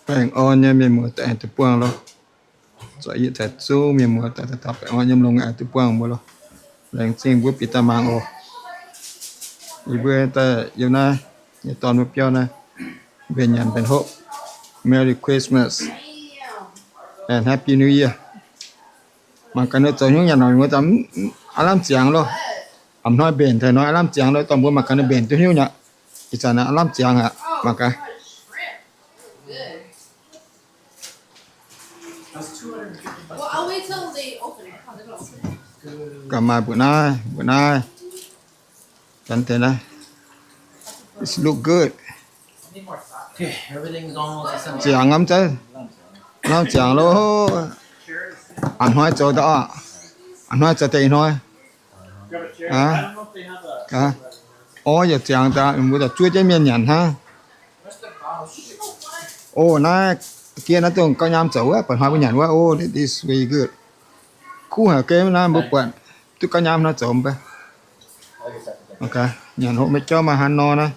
Baengh orn nyei mienh muoz-doic aengx duqv buangh loh. Zoux yietc caux zungv mienh muoz-doic daaih baengh orn nyei longx aengx duqv buangh mbuo loh. Laengz zingh mbuo bieqc daaih mangc oc. Yie mbuo daaih yiem naaiv nyei dorn mbuo biauv naaiv, mbenc nyanc mbenc hopv. Merry Christmas and Happy New Year. Mangc gaax ninh zoux hnyouv nyanc haic, mbuo aav lamh ziangx loh. A'hnoi mbenc taux hnoi aav lamh ziangx loh, dorh mbuo mangc gaax ninh mbenc duqv hnyouv nyanc. Ih zanc naaiv aav lamh ziangx aqv, mangc gaax. Gaax maaih mbuoqc naaiv, mbuoqc naaiv. Gan deix naaiv. It look good. Ziangx aqv, mv zeiz? Lamh ziangx loh. A'hnoi zoux daaih oc. A'hnoi zoux deix ih hnoi. Orv yaac ziangx daaih, mbuo zuov jienv mienh nyanc hnangv. O, naaiv gien naaiv dongh gauv nyaam zoux wuov, buatc hnoi mbuo nyanc wuov. O, this is really good. Kuv haic, gem naaiv mbuo buatc duqv gauv nyaam hnoi zoux mv bei. Nyanc hopv maiv jauv maaih haaix nor naaiv.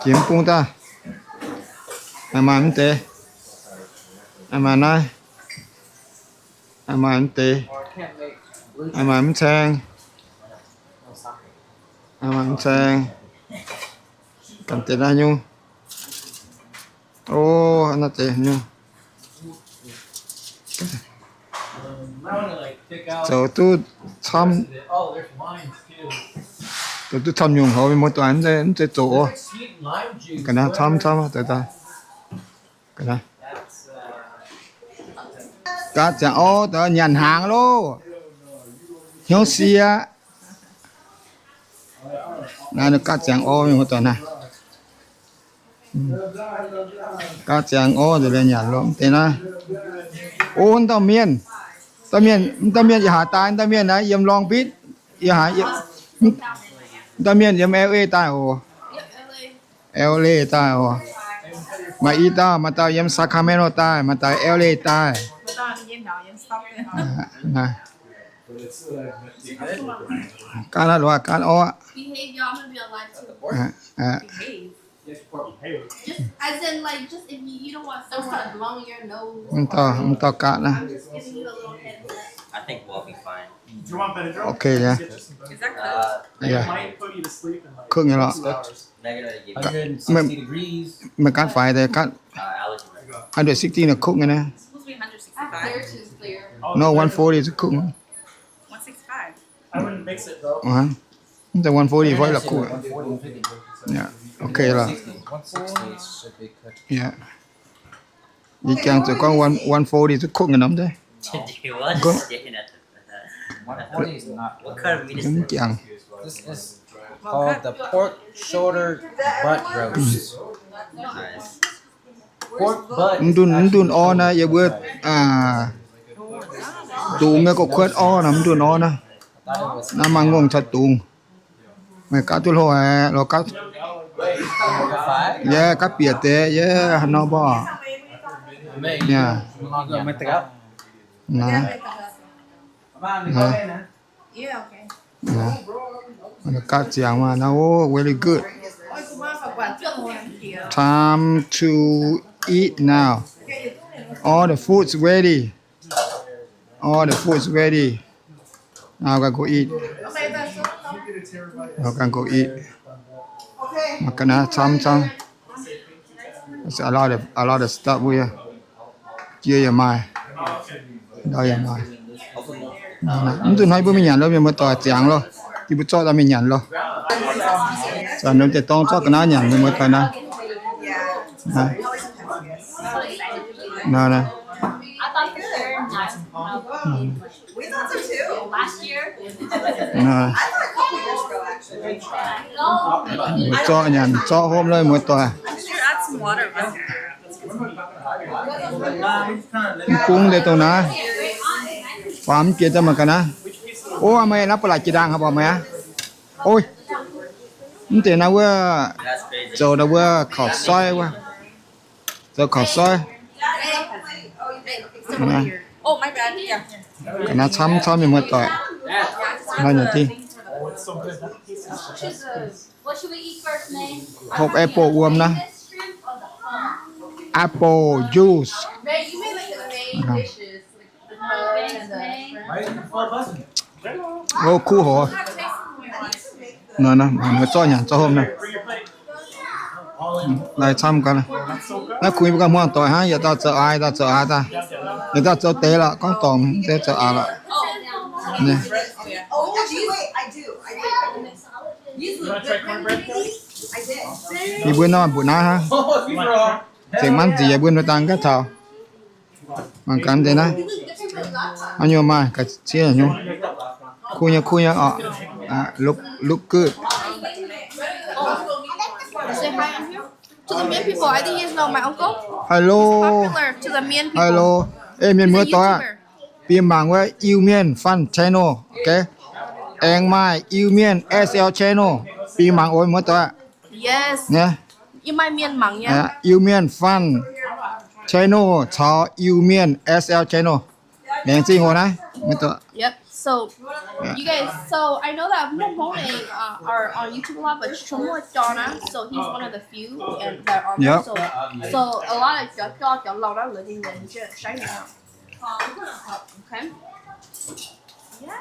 Jiex mv bung daaih. Maaih mv deix, maaih naaiv, maaih mv deix, maaih mv caeng, maaih mv caeng. Ganh deix naaiv nyungc. O, naaiv deix nyungc. Zoux duqv camv, zoux duqv camv nyungc hoc, mienh muoz-doic, mv zeiz zoqc oc. Ga'naaiv camv camv, daaih daaih. Gaatv ziangx orv, nyanc hnaangx loh. Hnyouv sie. Naaiv gaatv ziangx orv, mienh muoz-doic naaiv. Gaatv ziangx orv nzengc liuz nyanc loh, mv deix naaiv. O, mv dauh mienh, mv dauh mienh, mv dauh mienh yiem haaix daaih? Mv dauh mienh naaiv yiem Long Beach, yiem haaix, mv dauh mienh yiem L A daaih oc. L A daaih oc. Maaih i dauh, maaih dauh yiem Sacramento daaih, maaih dauh L A daaih. Gaatv aqv, gaatv orv. Mv dauh, mv dauh gaatv naaiv. Okay, yeah. Yeah. Cook nyei lorqc. Meih gaatv faix deix gaatv. Hundred sixty naaiv cook nyei naaiv. No, one forty is cook. Mv deix one forty fai la'kuqv. Yeah, okay lorqc. Yeah. Yie jangx zuqc gorngv one, one forty zuqc cook nyei norm deix. Mv jangx. This is called the pork shoulder butt roast. Mv ndunh, mv ndunh orv naaiv, yie mbuo dungz nyei gorqv-kuotv orv naaiv, mv ndunh orv naaiv. Naaiv maaih ngongh caux dungz. Meih gaatv duqv hlo aqv, lorz gaatv. Yie gaatv bieqc deix, yie haaix nor mborqv. Gaatv ziangx maah, naaiv, o, very good. Time to eat now. All the food's ready. All the food's ready. Now we gotta go eat. We gotta go eat. Mangc gaax naaiv, camv camv. There's a lot of, a lot of stuff here. Jiex yaac maaih, ndau yaac maaih. Mv nzunc hnoi mbuo mingh nyanc loh, mienh muoz-doic, ziangx loh. Yie mbuo zorqv daaih mingh nyanc loh. Zanc nor deix dorng zorqv ga'naaiv nyanc, mienh muoz-doic naaiv. Naaiv, naaiv. Mbuo zorqv nyanc zorqv hopv loh, mienh muoz-doic. Mv bung deix dongh naaiv. Faaux mv jiex daaih mangc gaax naaiv. O, meih naaiv ba'laqc jiex ndaangc haaix, mborqv meih aqv. O, mv deix naaiv wuov, zoux naaiv wuov kaux soi wuov. Zoux kaux soi. Ga'naaiv camv camv, mienh muoz-doic. Naaiv nyanc diuh. Hopv apple wuom naaiv. Apple juice. O, kuv hoc. Nor, nor, mangc muoz-doic nyanc zorqv hopv naaiv. Lai camv gaax. Naaiv kuh mbuo ganh hmuangx doic hnangv, yietc dauh zoux aax, yietc dauh zoux aax daaih. Yietc dauh zoux deix lorqc, gorngv dorngc se zoux aax lorqc. Yie mbuo nor mbuoqc naaiv hnangv. Zengc manv nziec mbuo nor dangh gaav taux. Mangc gaax deix naaiv. A'nyungc maaih ga'ziev nyungc. Kuv nyei, kuv nyei oc. Look, look good. Say hi, I'm here. To the Mien people, I think you know my uncle. Hello. He's popular to the Mien people. Hello. Ei, mienh muoz-doic aac, bun mangc wuov Iu-Mienh Fun Channel, okay? Aengx maaih Iu-Mienh S L Channel, bun mangc oc muoz-doic. Yes. Yie maaih mienh mangc nyei. Iu-Mienh Fun Channel caux Iu-Mienh S L Channel. Laengz zingh oc naaiv. Yep. So, you guys, so I know that Mbuo Hmong are on YouTube a lot, but Chum Muoz Jorn, so he's one of the few and that are on there. So, so a lot of จอจอ จอหล่อ นะ เหลือจริงๆ จะใช้หน่อย Okay. Yeah.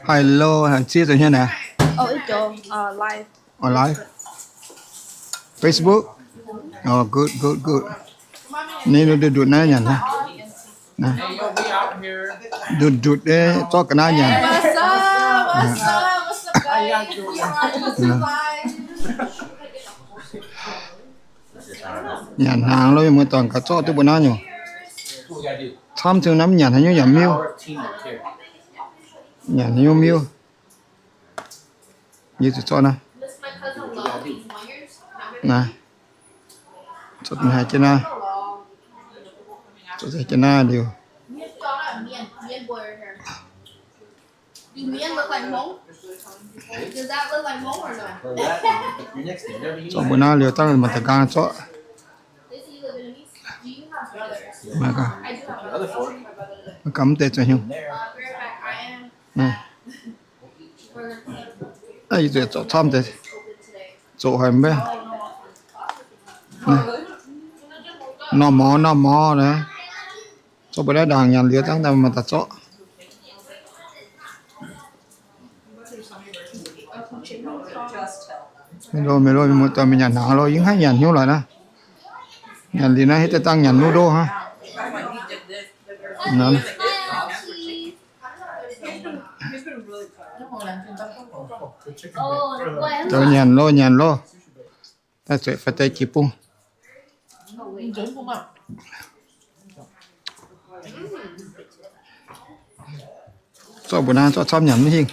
Hello, haaix zieqv zoux hnyouv naaic? Oh, it's your, uh, live. Oh, live. Facebook? Oh, good, good, good. Ninh nduqc nduqc naaiv nyanc haaix? Nduqc nduqc zorqv ga'naaiv nyanc. What's up? What's up? What's up, guys? We are on YouTube live. Nyanc hnaangx lo, mienh muoz-doic gaax zorqv duqv mbuo naaiv nyungc. Camv ziouc naaiv nyanc haaix nyungc yaac miuv. Nyanc haaix nyungc miuv. Yie zuqc zorqv naaiv. Naaiv. Zorqv haiz jienv naaiv. Zorqv haiz jienv naaiv liuz. Do men look like Hmong? Does that look like Hmong or no? Zorqv mbuo naaiv liuz dangh maaih da'nqaang zorqv. Mangc gaax, mv deix zoux hnyouv. Yie zuqc zorqv camv deix, zoqc haic mv baac. Norm morz, norm morz naaiv. Zorqv mbuo naaiv ndaangc nyanc liuz dangh daaih maaih daaih zorqv. Mienh muoz-doic mingh nyanc hnaangx loh, yie mv haih nyanc hnyouv lorqc naaiv. Nyanc liuz naaiv hitv daaih dangh nyanc noodle hnangv. Zoux nyanc loh, nyanc loh. Daaih zueiz fai deix jiex bung. Zorqv mbuo naaiv zorqv camv nyanc mv hingh.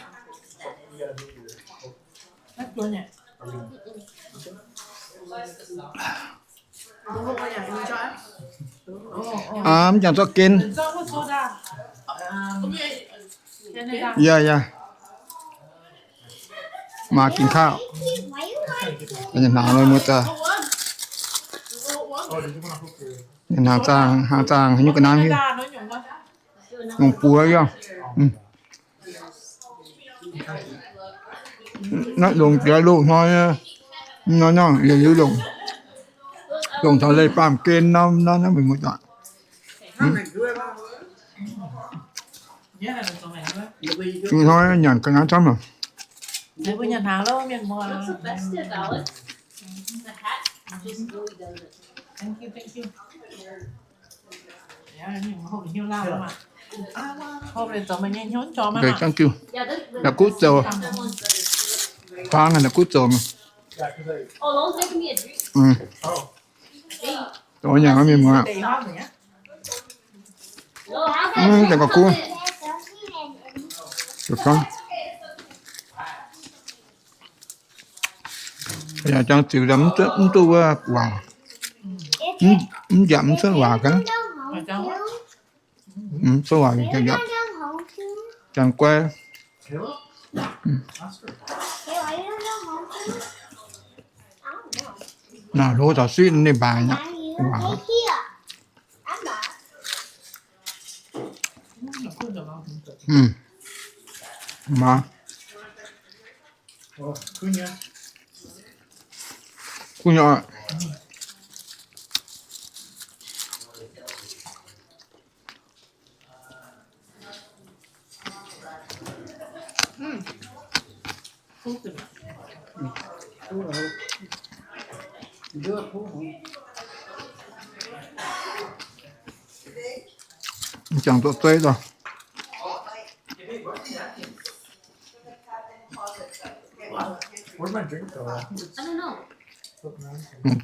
Aa, mv jangx zorqv gen. Yaac, yaac. Maa gin kauv. Hnaangx lo muoz-doic. Hnaangx zaangh, hnaangx zaangh haaix nyungc ga'naaiv hiuv. Longc buoz yaac. Naaiv longc jiex loz-hnoi, hnoi nor yietc liuz longc, longc taux leih baamh gen norm naaiv mienh muoz-doic. Hnoi nyanc ga'naaiv camv aqv. Thank you. La'kuqv zoux. Faang la'kuqv zoux. Zoux nyanc mienh muoz. Mv, deix gauh kuv. Yaac jangx ziux mv duqv wuov waac. Mv, mv njiapc mv cuotv waac gaax. Mv cuotv waac jangx guai. Naaiv hlo taux suiv ninh mbaix nyei waac. Maah. Kuv nyei. Jangx zorqv zeiv daaih.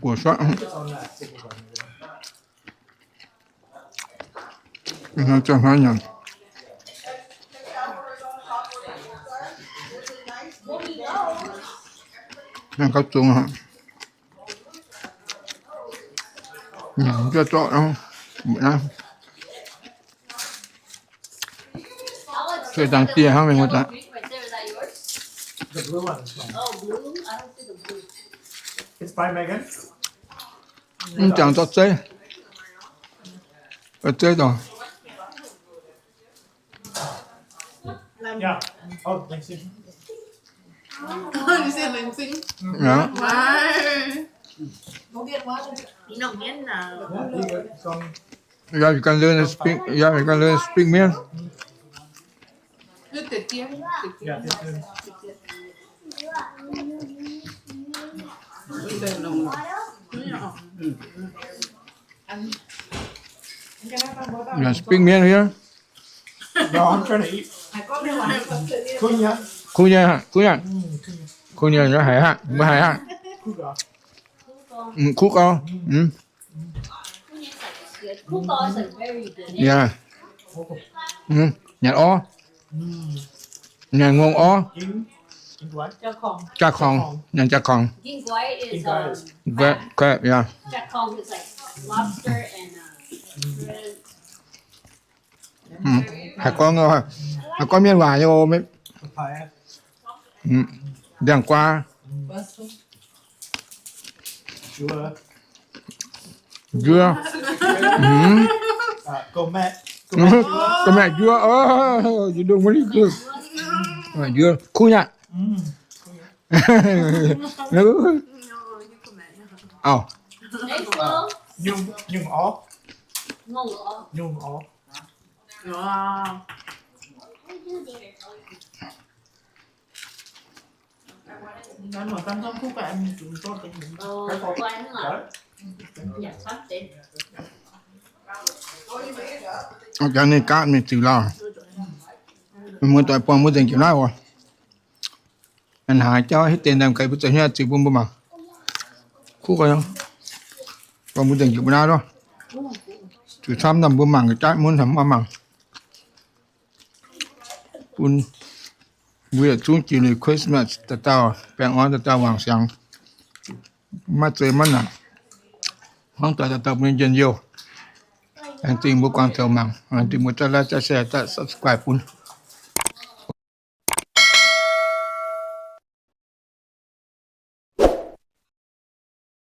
Guoqv shuatv. Hnoi hnoi nyanc gauh zungx. Nyanc zorqv, mbuoqc naaiv. Cuotv dangh dieh hnangv, mienh muoz-doic. Mv jangx zorqv zeiv. Zorqv zeiv daaih. Yeah, you can learn to speak. Yeah, you can learn to speak Mien. Yeah, speak Mien here. No, I'm trying to eat. Kuv nyei, kuv nyei, kuv nyei, haiz haic, mbuo haiz haic. Kuv gau. Yeah. Nyanc orv. Nyanc ngongh orv. Jaa-korngx. Nyanc jaa-korngx. Crab, yeah. Haiz gorngv, haiz gorngv mienh waac nyei oc. Ndiangx-guaa. Njuov. Ga'maeqc njuov. Njuov, kuv nyei. Auv. Jangx ninh gaatv mingh ziux lauh. Mienh muoz-doic buangh mbuo nzengc jiex naaiv oc. Aa, haaix jauv hitv deix ndaamv-geix mbuo zoux hnyouv ziux bun mbuo mangc. Kuv gau, buangh mbuo nzengc jiex mbuo naaiv loh. Ziux camv nor mbuo mangc ga'jatv, mbuo hnamv mangc. Bun mbuo yietc zungv jiex liuz Christmas dauh dauh baengh orn, dauh dauh wangc siangx. Maiv zeiz maiv nangc. Hmuangv doic dauh dauh bun njien-youh. Laengz zingh mbuo guangc zoux mangc. Laengz zingh mbuo zaqv like, zaqv share, zaqv subscribe bun.